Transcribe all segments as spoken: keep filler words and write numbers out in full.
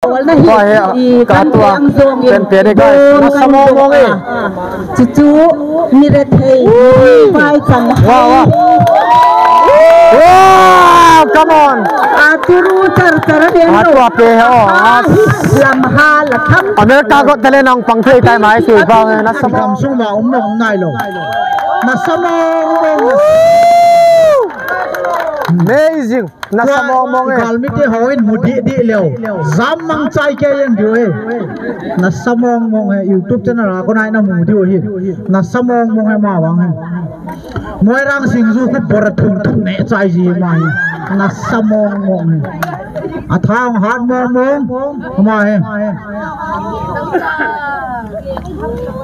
Wa he, ka tua. Pen pen e, guys. Nasa mong mong e. Chuchu, mi rethei, mi pai chan. Wow, wow. Wow, come on. Aturu char char a ven lo. Atua pe he, oh. Lam ha la tham. America Got Talent nang pang thei tai mai sui pa he, nasa mong. Kam sung ma um nong nai lo. Nasa mong mong. Amazing. Nasa mong mong e. Galmi te ho in mu di di leo. Jam mang chai ke yang diu e. Nasa mong mong e. YouTube channel a ko nai na mu diu hi. Nasa mong mong e ma vang he. Moirang singju khu bor thum thum ne chai ji ma hi. Nasa mong mong e. A thang hat mong mong. Ma he.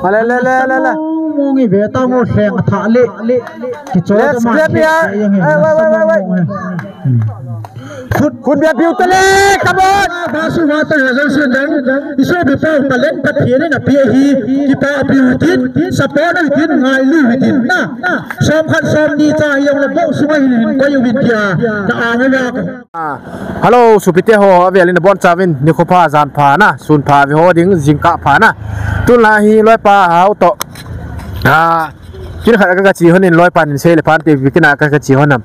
Le, le, le, le, le. Mong mong e ve ta ngo thleng a tha le. Let's clap here. Hey, wait, wait, wait, wait. Khut bia piu tale, come on. Ba su wa ta ha jong sun dang. Iso bi pa pa len pa thie ne na pi hi. Ki pa piu tin, sa pa na tin, ngai lu tin na. Som khat som ni cha hi jong la bo su ngai hin ko yu vin pia. Na a ngai na. Ah, hello, supite ho, avel in bon chavin, ni kho pha, jan pha na, sun pha, ve ho ding, jingkah pha na. Tun la hi loi pa hau to. Ah, Kin khat ka, ka chi hon in loi pan in sei le pan te kin a ka, ka chi hon am.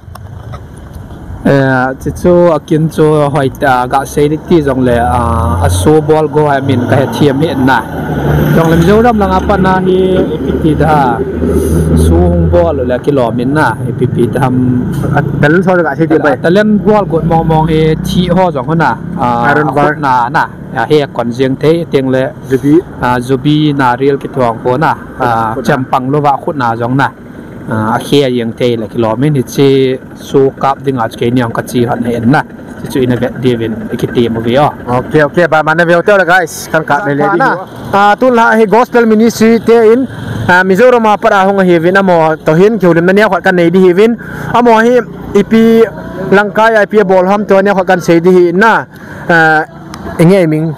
Eh, chi chu a kin chu hoi ta ga sei dik ti jong le, ah, a su bol go ha min ka he thiam he na. Jong le Mizoram lang a pan a hi ipi ti da. Su hung bol le kilom in na, ipi pi da ham. Talent so ga sei ti bai. Talent bol go mong mong he thi ho jong na. Ah, iron bar. Na na. Ah, he kon jeng thei teng le. Zubi. Ah, zubi na ril ki thuang ko na. Ah, chempang lo va khut na jong na. Ah, a khe a jeng thei le kilom in hiche su kap ding a chu kei niang ka chi hon he na. Chu chu in a vet diu vin i ki ti mo ve o. Okay, okay, ba man ve o te guys. Kan kap le le di. Ah, tun la hi gospel ministry te in, ah, Mizoram a pat a hung hi vin amo to hin ki hulim na nia khat kan nei di hi vin. Amo hi ipi Langkai a ipi bol ham to nia khat kan sei di hi na. Ah, enge ming.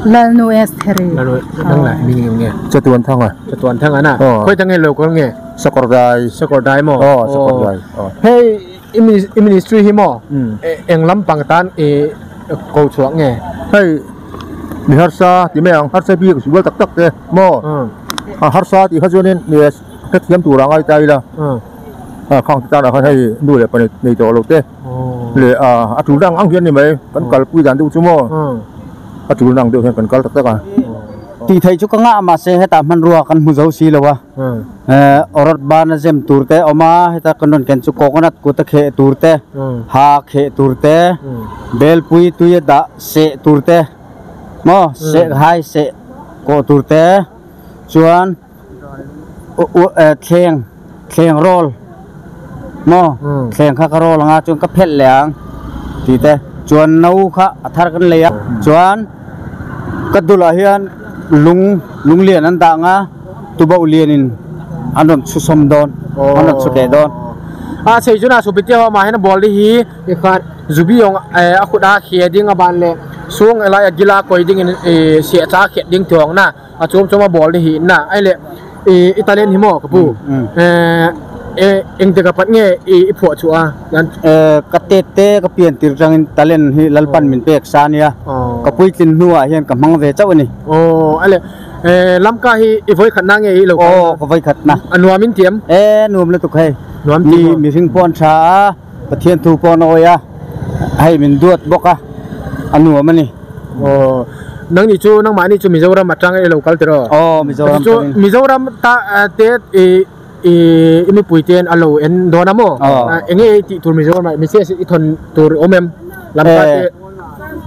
Lalnu Esther. Lalnu, nang la, ming nge. Chatuan Thang a. Chatuan Thang a na. Oh. Koi tang nge lo ko nge. Sakordai. Sakordai mo. Oh, oh. Sakordai. Oh. Hey, i mi-, i ministry hi mo. Hmm. Eh, eng lam pang tan, eh, ko chuak nge. Hey, mi harsa, ti me ang harsa bi ko subal tak tak te mo. Hmm. Ah, harsa ti kha jonin, yes. Ka thiam tu rangai tai la. Hmm. Ah, khang ti ta na kha hei, nu le pa nei, nei to lo te. Oh. Le, ah, a tul dang ang hian ni mai, kan kal pui dan deuh chu maw? Hmm. A tul dang deuh hian kan kal tak tak a. Ti thei chu ka ngah mah se heta hmanrua kan hmu zo si lo a. Hmm. Eh, orot ban a zem tur te awm a, heta kan rawn ken chu coconut kut a kheh tur te, hmm, ha kheh tur te, hmm, belpui tui a dah seh tur te, maw, hmm, seh hai seh kawh tur te, chuan, u, u, eh, thleng, thleng rawl. Maw? Hmm. Thleng kha ka rawl anga chuan ka phelh leh ang. Tite. Chuan no kha a thar kan lei a. Hmm. Chuan ka dulah hian lung, lung lian an dah anga, tubauh lianin an rawn chhusawm dawn. Oh. An rawn chhukeh dawn. A sei chu na supite ho mah hian a bawl di hi, i khat zubi awng, eh, a khut a khia ding a ban leh sung elai a gila koi dingin, eh, siah cha khet ding ti awng na. A chom chom a bawl ni hi na, ai le, i, i talent hi maw, ka pu. Mm, mm. Eh, eh, engte ka pat nge, i, i phuah chu a, yan. Eh, ka tete, ka pian tir tangin talent hi Lalpan min pek sa nia. Oh. Ka puitlin hnu ah hian ka hmang ve chauh a ni. Oh, ai le, eh, Lamka hi i voi khat na nge i lo kal? Oh, ka voi khat na. A nuam in tiam? Eh, nuam lutuk hei. Nuam ti mi, maw? Mi hring pawh an ṭha a. Pathian thu pawh an awi a, hei min duat bawk a, a nuam a ni. Aw, nangni chu, nangmahni chu Mizoram aṭanga i lo kal tiraw? Aw, Mizoram chu, aṭangin. Mizoram ta, eh, te, i, i, i mipui ten a lo en dawn a maw? Aw. Ah, enge i tih tur Mizoram ah, message i thawn tur awm em? Lamka te.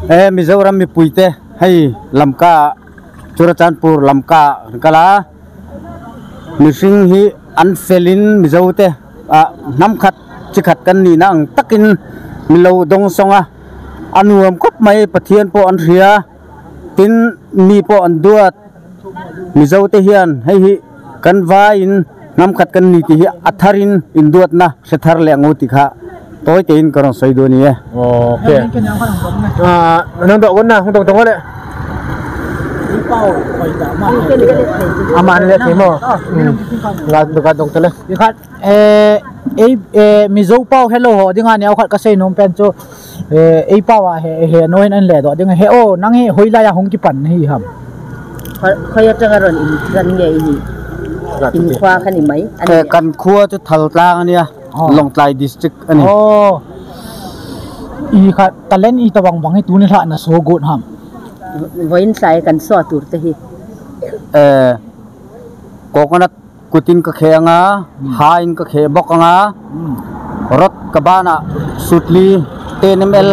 Eh, eh, Mizoram mipui te, hei Lamka, Churachandpur Lamka kan kal a. Mihring hi an felin Mizo te, ah, hnam khat, chi khat kan nihna ang takin min lo dawngsawng a, a nuam khawp mai, Pathian pawh an hria, tin mi pawh an duat. Mizo te hian hei hi kan vaiin hnam khat kan ni tih hi a tharin induatna hre thar leh ang u ti kha tawi tein ka rawn sawi duh a ni e. Aw, ok. Ah, nang dawh ngon na, hung tawng tawng le. Amah ni le thei maw? Hmm. Nga, nga dawng ta le. Khat, eh, eh, eh, Mizo pau hello ho dinga ni au khat ka sei nuam pen chu. Eh, ei pau a he, he noi an le do ding he o, nang he hoilai a hung kipan hi ham. Khoi, khoi a tang a ron in kan nge i hi. In khua kan i mai. An Eh, nge. Kan khua chu Thaltlang ania. Oh. Lawngtlai district ani. Oh. I kha talent i tawang bang hi tuni lha na so got ham. Voin tlai kan so tur te hi. Eh, coconut kutin ka khe anga, hmm, hain ka khe bok anga, hmm, rot ka bana sutli, ten M L,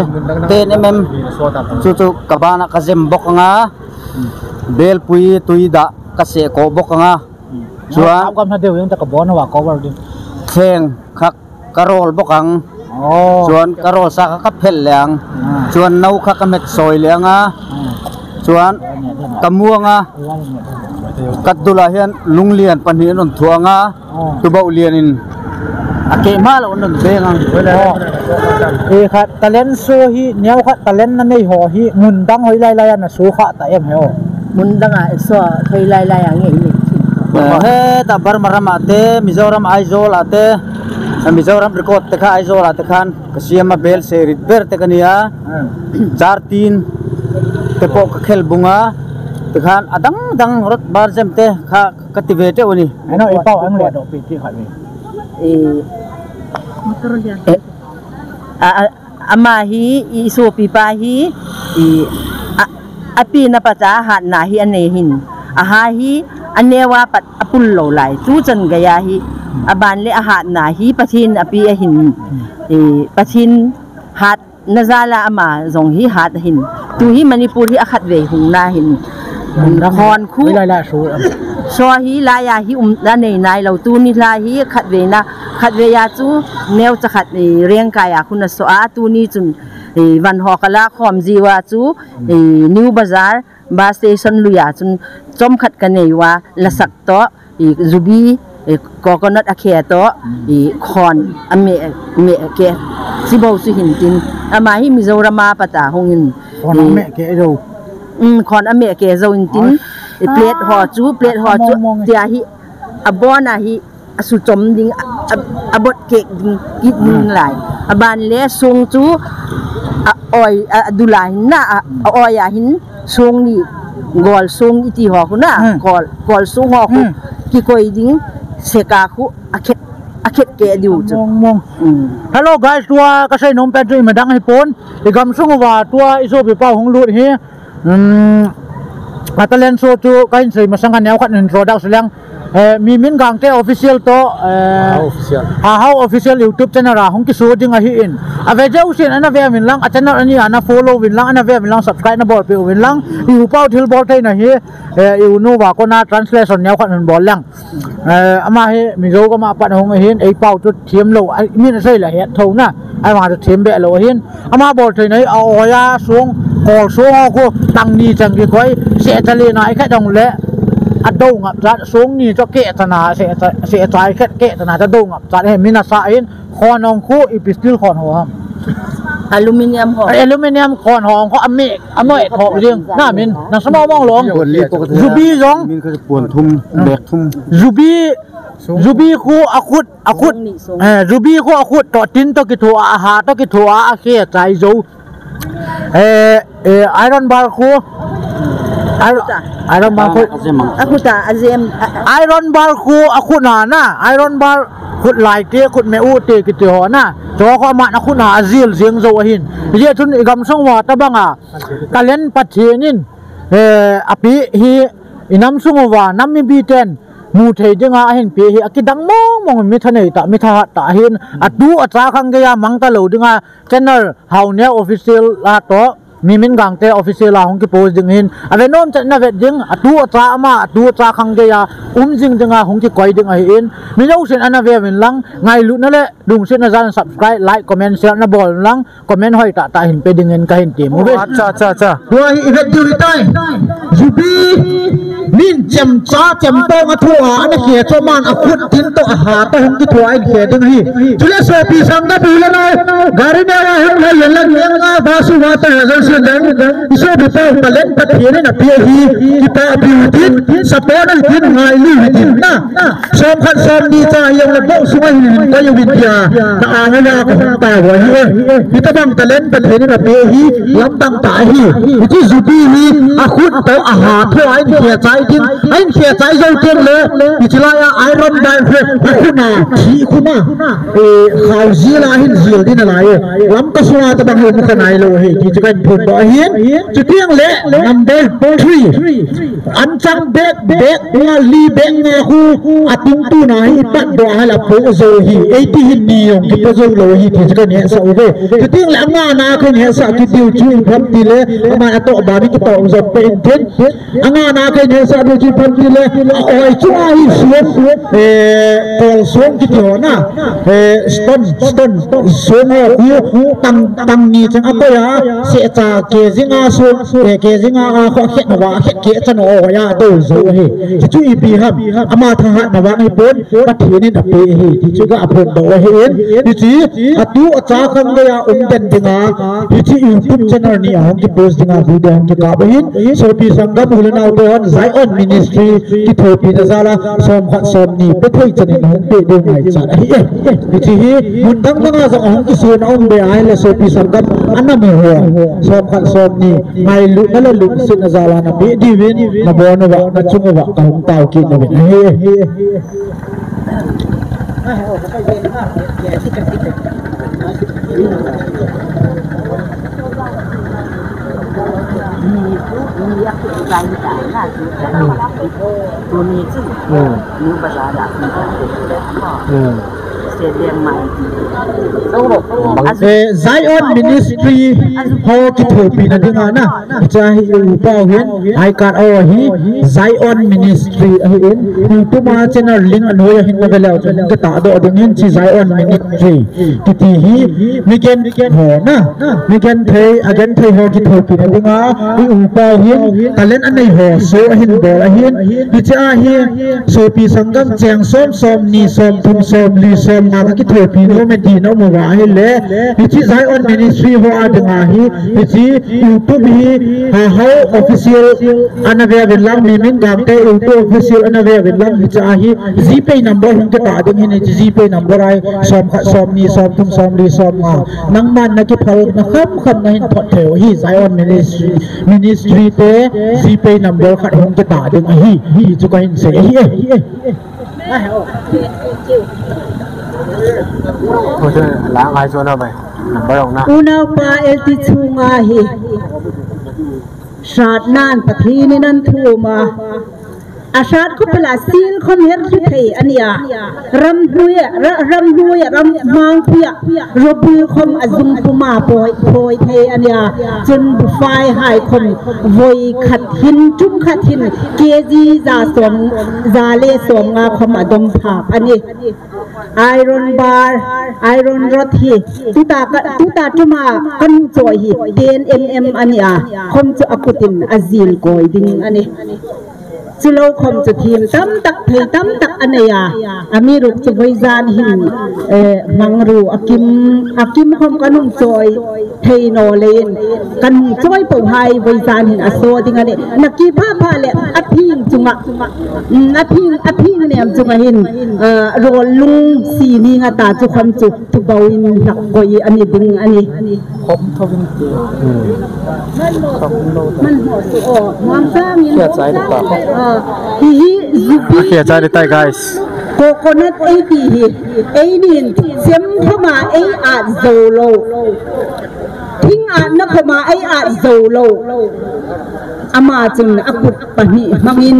ten M M, chu chu ka bana ka zem bok anga, hmm, belpui tui da ka se ko bok anga, hmm, chuan, kam na deu yang ta ka bon wa cover din. Theng khak ka rol bok ang. Oh. Chuan ka rol sa kha ka phel le ang. Ah. Chuan nau kha ka met soi le anga. Ah. Chuan ka mu anga. Ka dula hian lung lian pahnih an rawn thu anga. Oh. Tubauh lian in a keima lo an rawn beng ang. Oh. E kha talent show hi, neu kha talent na nei ho hi, mun dang hoi lai lai a na show kha ta em he o. Mun dang a show hoi lai lai a nge i nei. Eh, he ta Burma ram a te, Mizoram Aizawl a te, Mizoram record te kha Aizawl a te khan ka siam a, bel se rit ber te ka nia. Hmm. Char tin te pawh ka khel bung a, te khan a dang dang rot bar zem te kha ka ti ve teuh a ni. Ano, i pau ang le do pi ti kha ni. Eh, eh, a, a, Ama hi, i sopipa hi, i, a, a pi na pata hatna hi a nei hin. A ha hi, a neu a pat a pul lo lai. Tu chan gaya hi, a ban le a hatna hi, Pathin a pi a hin. I, Pathin hat na zala ama zong hi hat a hin. Tu hi Manipur hi a khat vei hung na hin. Khon khu. Lai lai su am. So hi lai a hi um na nei nai lo. Tu ni lai hi khat vei na, khat vei a chu neu cha khat, eh, reng kai a khu na so a. Tu ni chun, eh, van ho ka la khom ji wa chu, eh, New Bazar bus station lui a chun chom khat ka nei wa la sak to, eh, zubi, eh, coconut a khe to, eh, khon a me, me ke. Chi bo chu hin tin. Ama hi Mizoram a pata hung in. Khon a me ke zo. Um, khon a me ke zo in tin. Eh, plate ho chu, plate ho chu. Tia hi a bon a hi a su chom ding, a, a, a bot kek ding, kit ding lai. A ban le sung chu, a oi, a, a dula hin na, a, a oi a hin sung ni, gol sung i ti ho khu na, hmm, gol, gol sung ho khu, hmm, kikoi ding, seka khu, a khet, a khet ke diu chu. Mong, mong. Hmm. Hello guys, tua ka sei nom pen chu i madang hi pon, i gam sung uva, tua i sopipa hung lut hi, Um, a talent show chu ka hin sei masang a neu khat introduce leng. Eh, Mimin Gangte official to, eh, Hahau official. Hahau official YouTube channel a hung kisu ding ahi in. A ve jeu sin ana ve min lang, a channel ani ana follow vin lang, ana ve min lang, subscribe na bol pe vin lang. I upau thil bol thei na hi, eh, i unu va kona translation neu khat hun bol leng. Eh, ama hi Mizo gam a pat hung ahin, ei pau chu thiam lo, a, min a sei la het tho na, a ma chu thiam be lo ahin. Ama bol thei na hi, a oya sung, kol sung ho khu, tang ni chang kikoi, se chali na i khat dong le, a do ngap chat, sung ni chu ke chana, se cha, se cha i khat ke chana cha do ngap chat, he min a sa ahin, Khon hong khu ipi steel khon ho ham? Aluminium ho. Aluminium khon hong khu a mi, a noi tho jing. Na min, na sama mong long. Zubi jong. Min kha puan thum, bag thum. Zubi, zubi khu a khut, a khut. Song ni song. Eh, zubi khu a khut to tin to kithu a, a ha to kithu a, a khe chai zo. Eh, eh, iron bar khu. Ir-, iron bar khu. A khuta, a jem, a, a. Iron bar khu a khut na na. Iron bar khut lai te, khut me u te kiti ho na. Cho khu ama na khut na a zil zing zo ahin. Ye chun i gam sung uva tabang a. Talent Pathen in, eh, a pi hi i nam sung uva, nam mi bi ten mu thei dinga ahin pi hi a kidang mong mong mi thanei ta, mi thahat ta ahin. A tu a cha khang gei a mang ta lo dinga channel Hauneo Official a to, Mimin Gangte Official a hung kipost ding hin. A ve nom chet na vet ding, a tu a cha ama, a tu a cha khang gei a um jing dinga hung kikoi ding ahin. Mi lo sin ana ve vin lang, ngailutna le lungsetna jal in subscribe, like, comment, share na bol lang, comment hoi tah tah hin pe ding in ka hin ti mu ve. Acha, acha, acha. Tua hi i vet diu hi tai. Zubi. Min chemcha chemtong a thu a, ana khe chu aman a khut tin toh a ha toh hung kitho a ahin khe ding ahi. Chule sopi sanggam u le nau, gari ne a hung lai len lang len nga ba su ma ta ha jang sin dang. I sopi pa talent Pathen in apeh ahi, kipa piu tin, support ahi tin, ngailu ahi tin na. Som khat som ni cha hi jong le bou sunga hin hin koi uvin tia, ka anga la ka hung tao ahi e. Hitabang talent Pathen in apeh ahi, lamdang tah ahi. Hichu Zubi hi, a khut toh a ha toh a ahin khe chai ding, ahin khe chai jou teng le, hichu lai a Iron Bar khu, a khut na, thi khu ma, eh, khao jil a hin jil ding nalai e. Lamka sunga tabang hi mu kha nailou ahi, ti chu kahin phondoh ahin. Chuteng le, number three. Anchang bag, bag nga li bag nga khu, atung tuna hi ipat doh a hal a po jou hi, eighty hin ni jong kipo jou lou hi, ti chu kahin hetsah uve. Chuteng le anga na kahin hetsah kit diu chu ipi ham tile, ama atoh ban in kitoh jom peh in tin. Anga na kahin hetsah diu chu ipi ham tile, a oi chu ahi suap, eh, kol suang kiti ho na, eh, stone, stone, suang ho khu, tang, tang ni chang akoi a, se cha ke jing a suang, eh, ke jing a, a kho khet na va, khet ke chan o ya do jo ahi. Chu chu ipi ham, ama thahatna vang ahipon, Pathen in apeh ahi, ti chu ka phondoh ahin, ti chu, atu acha khang gei a um den ding a, hichu YouTube channel ni a hung kipost ding a video hung kikap ahin, sopi sanggam u le nau te hon Zion Ministry kithopi na jal a, som khat som ni pe thei chan in hung pe ding ngaichat ahi e. Hichu hi, mun dang dang a jong hung kisun a um be ahile sopi sanggam ana mu ho, som khat som ni. Ngailutna le lungsetna jal a na pe diuvin, na bon uva, na chung uva, ka hung tao kit nauvin ahi. Hmm. Hmm. Hmm. Eh, Zion Ministry ho kithopi na ding a na. Cha hi upa hin, I card o hi, Zion Ministry ahin. YouTube a channel link anoi a hin na ve leu chun, ka tahdoh ding hin chi Zion Ministry. Kiti hi, mi gen ho na. Mi genthei, a genthei ho kithopi na ding a. I upa hin, talent anei ho, show ahin bol ahin. Hiche a hi, sopi sanggam cheng som, som ni, som thum, som li, som nga ka kithopi nom e ti na um uva ahile, hiche Zion Ministry ho a ding a hi, hiche YouTube hi, ha, Hao Official ana ve uvin lang, Mimin Gangte YouTube Official ana ve uvin lang, hiche a hi, GPay number hung kitah ding hin, hiche GPay number a hi, som khat, som ni, som thum, som li, som nga. Nangman na kiphal na kham kham na hin thot thei u hi, Zion Ministry. Ministry te GPay number khat hung kitah ding ahi, ti chu kahin sei ahi e. Ute, la ngai chu na bai. Number hung na. Unaupa L T Chunga hi. Hratnan Pathen in athum a. Ahrat khopel a sil khom her thei ania. Ramhuia, ra-, ramhuia, ramhmang puia, robul khom ajung puma poi, poi thei ania. Chun bufai hai khom voi khat hin, tum khat hin, K G ja som, ja le som nga khom adom phak ani. Iron bar, iron rod hi, tuta ka, tuta tuma kan choi hi, ten M M ania, khom chu akutin ajil koi ding ani. Chulou khom chu thim tamtak, thei tamtak anei a, amiruk chu voijan hin, eh, mangru akim, akim khom kanung choi thei no lein, kanung choi po hai voijan hin aso ding ani. Naki pha pha le athing chunga, mm, athing, athing nem chunga hin, ah, rol lung si ni nga ta chu khom chu thubou in lak koi ani ding ani. Khom thovin te. Hmm. Khom lo ta. Man ho su o, muang sang in. Kia chai ta. Ah, hi hi zubi. Kia chai tai, guys. Coconut ei ti hi. Ei nin sem thama ei at zo lo. Thing atna khoma ei at zo lo. Ama chun akut pahni hmangin.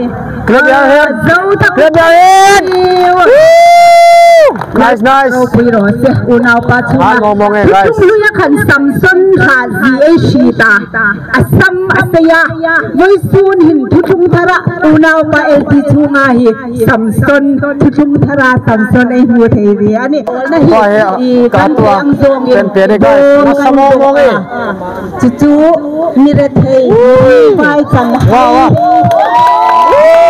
Clap your hand. Clap your hand. Woo! Nice, nice. Ropui ro se, unaupa chunga. Ah, mong mong e, guys. Thum lui a khan Samson kha ji ei si ta. Asam asei a. Voisun hin thuthung thara. Unaupa L T chunga hi Samson, thuthung thara Samson ei mu thei ve. Ani, na hi, i kan pe ang jong in. Pen pe de, guys. Nasa mong mong e. Chuchu, mi rethei, mi vai chan. Wow, wow.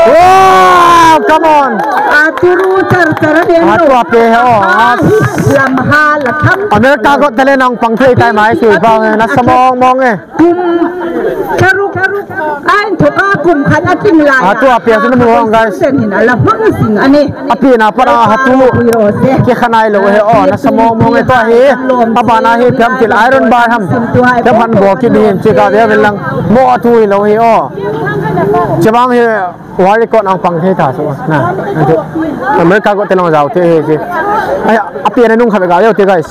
Wow, come on. A turu char char a den lo. A tua pe he o. A hi lam ha la tham. America Got Talent nang pang thei tai mai si pa nasa mong mong e. Kum charuk. A inthoka kum khat a kin lai. A tua pe chu na mu hong, guys. Sen hin a la hmang sing ani. A pi na pa na hatu. Ke khanai lo he o, nasa mong mong e to hi. Abana hi piam til iron bar ham. Piam han bo ki din che ka de lang. Mo a tu lo hi o. Che bang hi war record ang pang he ta so. Na. America Got Talent jao te he che. Ai, a pi na nung kha ga yo te, guys.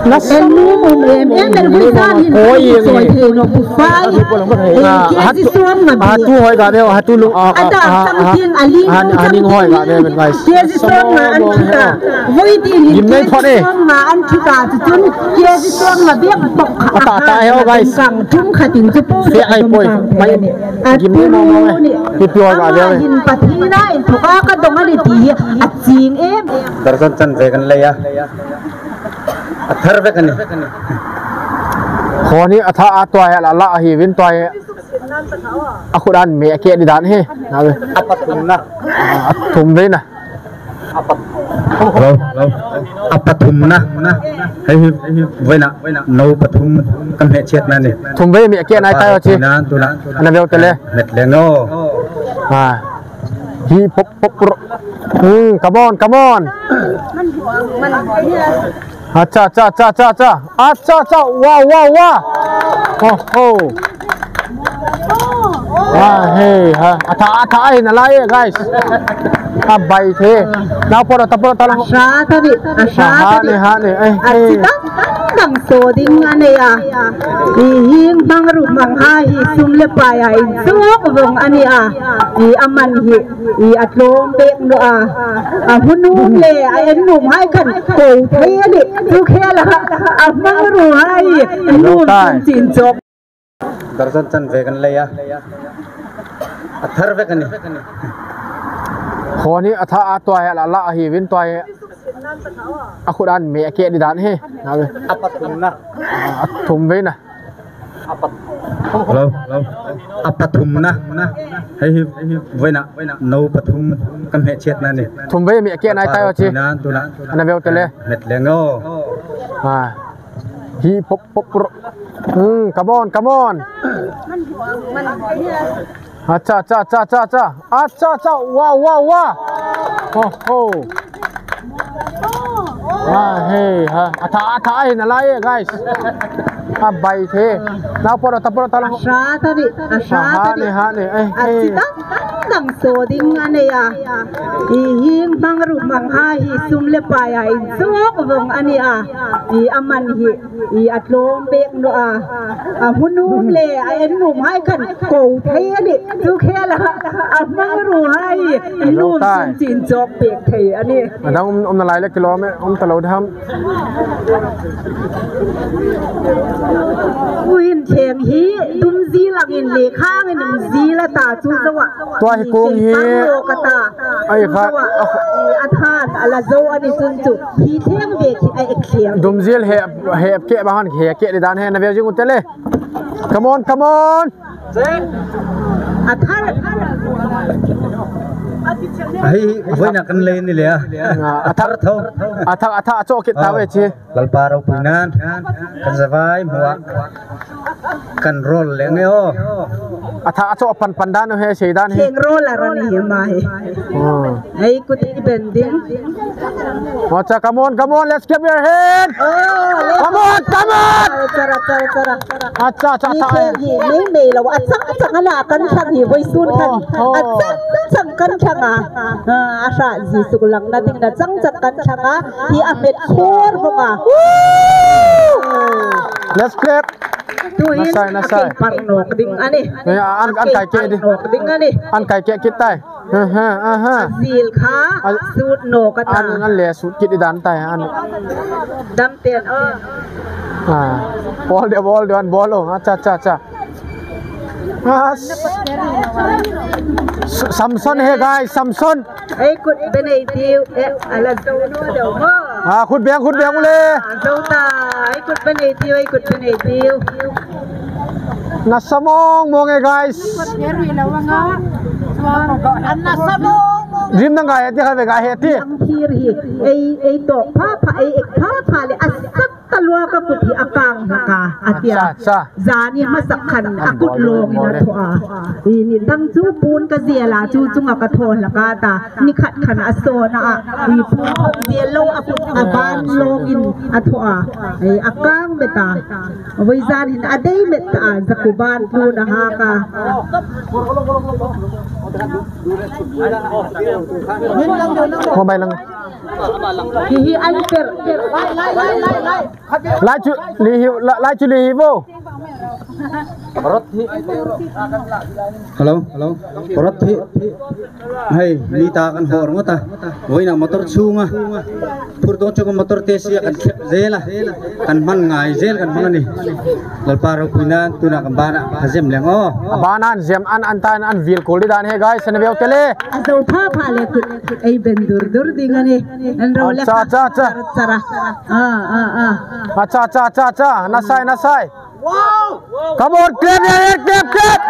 Nasa mong mong e. Em em em em em. Oi, em. Soi thei no bu fai. Hatu, hatu hoi ga de, hatu lu. Ada sang king ali. Haning hoi ga de, guys. Ke ji song ma an thuka. Voi ti ni. Gim nei thot e. Song ma an thuka chu chun. Ke ji song ma biak bok kha. Ata ta he o, guys. Sang thum kha tin chu pu. Fe ai poi. Mai. Gim nei mong mong e. Hi pio ga de. Hin Pathen a inthoka ka dong ani ti hi a ching em. Darshan chan ve kan le ya. A thar ve kan ni. Khoni a tha a tua he la la hi vin tua he. A khut an me a ke di dan he. Na ve. A pathum na. A thum ve na. Hello, hello. A pathum na. Hei hi, hei hi, voi na, voi na. No pathum kan he chet na ni. Thum ve me a ke nai tai o chi. Na, tu na. Ana ve u te le. Met le no. Ah. Hi pop pop pro. Hmm, come on, come on. Acha, acha, acha, acha, acha. Acha, acha. Wow, wow, wow. Oh, oh. Ah, hey, ha. Atha, atha, ai, na lai, guys. Abai the. Na poro, ta poro, ta lang. Asha ta ni, asha ta ni. Ha ni, ha ni. Ai, ai. Asi ta. Dang so ding ane a. I hing bang ru mang a hi sum le pai a in suak vong ane a. I aman hi, i atlom bek no a. A hunum le a en num hai kan ko thei ani. Tu khel a, a mang ru hai num chin chok. Darshan chan ve kan le ya. A thar ve kan ni. Khoni a tha a tua he la la hi vin tua he. A khut an me a ke di dan he. Na ve. A pathum na. A thum ve na. Hello, hello. A pathum na. Hei hi, hei hi, voi na. No pathum kan he chet na ni. Thum ve me a ke nai tai o chi. Na, tu na. Ana ve u te le. Met le ngo. Ah. Hi pop pop pro. Hmm, come on, come on. Acha, acha, acha, acha, acha. Acha, acha. Wow, wow, wow. Oh, oh. Ah, hey, ha. Atha, atha, ai, na lai, guys. Abai the. Na poro, ta poro, ta lang. Asha ta ni, asha ta ni. Ha ni, ha ni. Eh, eh. Asita. Tang so ding anei a. I hing mang ru mang ha hi sum le pai a in sok vong anei a. I aman hi i atlom bek no a. A hunum le a en num hai khan ko thei ani. Tu khela a mang ru hai i num sum chin chok bek thei ani. Adang um, um na lai le kilom e, um ta lo dam. Uin theng hi tum ji lang in le khang in um ji la ta chu zawa. Tua hi kung hi. Ai kha. A than ala zo ani chun chu. Hi theng ve khi a ek theng. Dum jil he, he ke ba han he ke di dan he na ve jing u te le. Come on, come on. A thar. Ahi, boina kan lei ni le a. A thar tho. A thar, a thar a cho kit ta ve chi. Lalpa Ropuinan kan zavai mua. Kan rol leng e o. A thar a cho pan pan dan he sei dan he. Keng rol a ran hi ma he. Ei kut i ben ding. Acha, come on, come on, let's clap your hand. Oh, come on, come on. Chara, chara, chara. Acha, acha, acha. Ni mei mei lo, achang achang ana kan thang hi, voi sun kan. Oh, oh. Achang achang kan thang a. Ah, asha ji suk lang na ding na chang chang kan thang a. Hi a met khor vong a. Let's clap. Tuin nasai, nasai. Par nok ding ani. Eh, an, an kai ke di. Nok ding ani. An kai ke kit tai. Aha, aha. Jil kha, sut no kata. An, an le sut kit i dan tai, an. Dam ten, oh. Ah. Bol de, bol de, an bol o. Acha, acha, acha. Ah, Samson he, guys, Samson. Ei kut benei tiu, eh, ala zo no de mo. Ah, kut beng, kut beng ule. Ah, zo ta, ei kut benei tiu, ei kut benei tiu. Nasa mong mong e, guys. Rim nang ga he ti, kha ve ga he ti. Ang thir hi, ei, ei to pha pha, ei ek pha pha le asak talua ka kut hi akang ka atia. Acha, acha. Jani masak khan akut long in atho a. I ni dang chu pun ka jela chu chunga ka tho la ka ta. Ni khat khan a so na a. I pun khom jel lo akut aban long in atho a. I akang beta. Voi jan hin adei met ta a, zakuban tu na ha ka. Mobile lang. Hi hi an per. Lai chu li hi, lai chu li hi vo. Hello, hello. Hai, mi ta kan hor ngota. Voina motor chunga. Pur don chu motor te sia kan khep jela. Kan man ngai jel kan man ni. Lalpa Ropuinan tuna kan bana hajem leng o. Bana an jem an an tan an vil kol di dan he guys, an veu kele. Azo pha pha le kut ei ben dur dur ding ani. An ro le. Acha, acha, acha. Chara. Ah, ah, ah. Acha, acha, acha, acha. Nasai, nasai. Wow! Come on, clap your hand, clap, clap!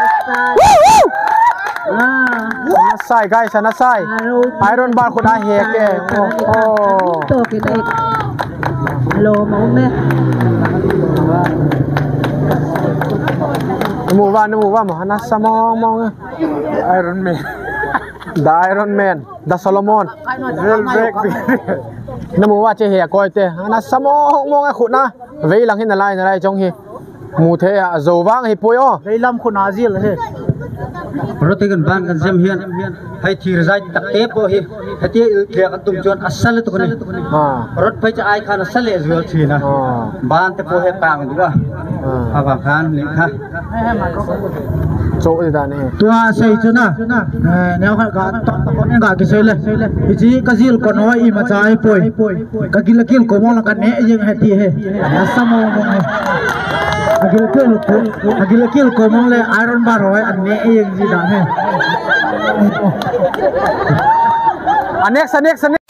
Woo, woo! Ah. Nasai, guys, nasai. Iron bar kut a he ke. Oh, oh. To ke dai. Hello, mo me. Mu va, mu va, mo. Nasa mong mong. Iron Man. The Iron Man. The Solomon. Namu va che he koi te. Nasa mong mong a khut na. Vei lang hin nalai, nalai chong hi. Mu thei a, zo vang hi poi o. Vei lam khut na jil he. Roti kan ban kan jem hian. Hai thir jai tak te po hi. Hati il thia kan tum chuan asal tu kan. Ha. Rot phai cha ai khan asal le zual thina. Ha. Ban te po he kang duwa. Ha. Avang khan ni kha. Cho di dan e. Tua sei chu na. Eh, neo kha ka to ko ne ka ki sei le. Ichi ka jil ko no i ma chai poi. Ka gil kil ko mo la ka ne jing he ti he. Asa mo mo he. Ka gil kil ko, ka gil kil ko mo le iron bar hoi an ne jing ji dan he. A next, a next, a next.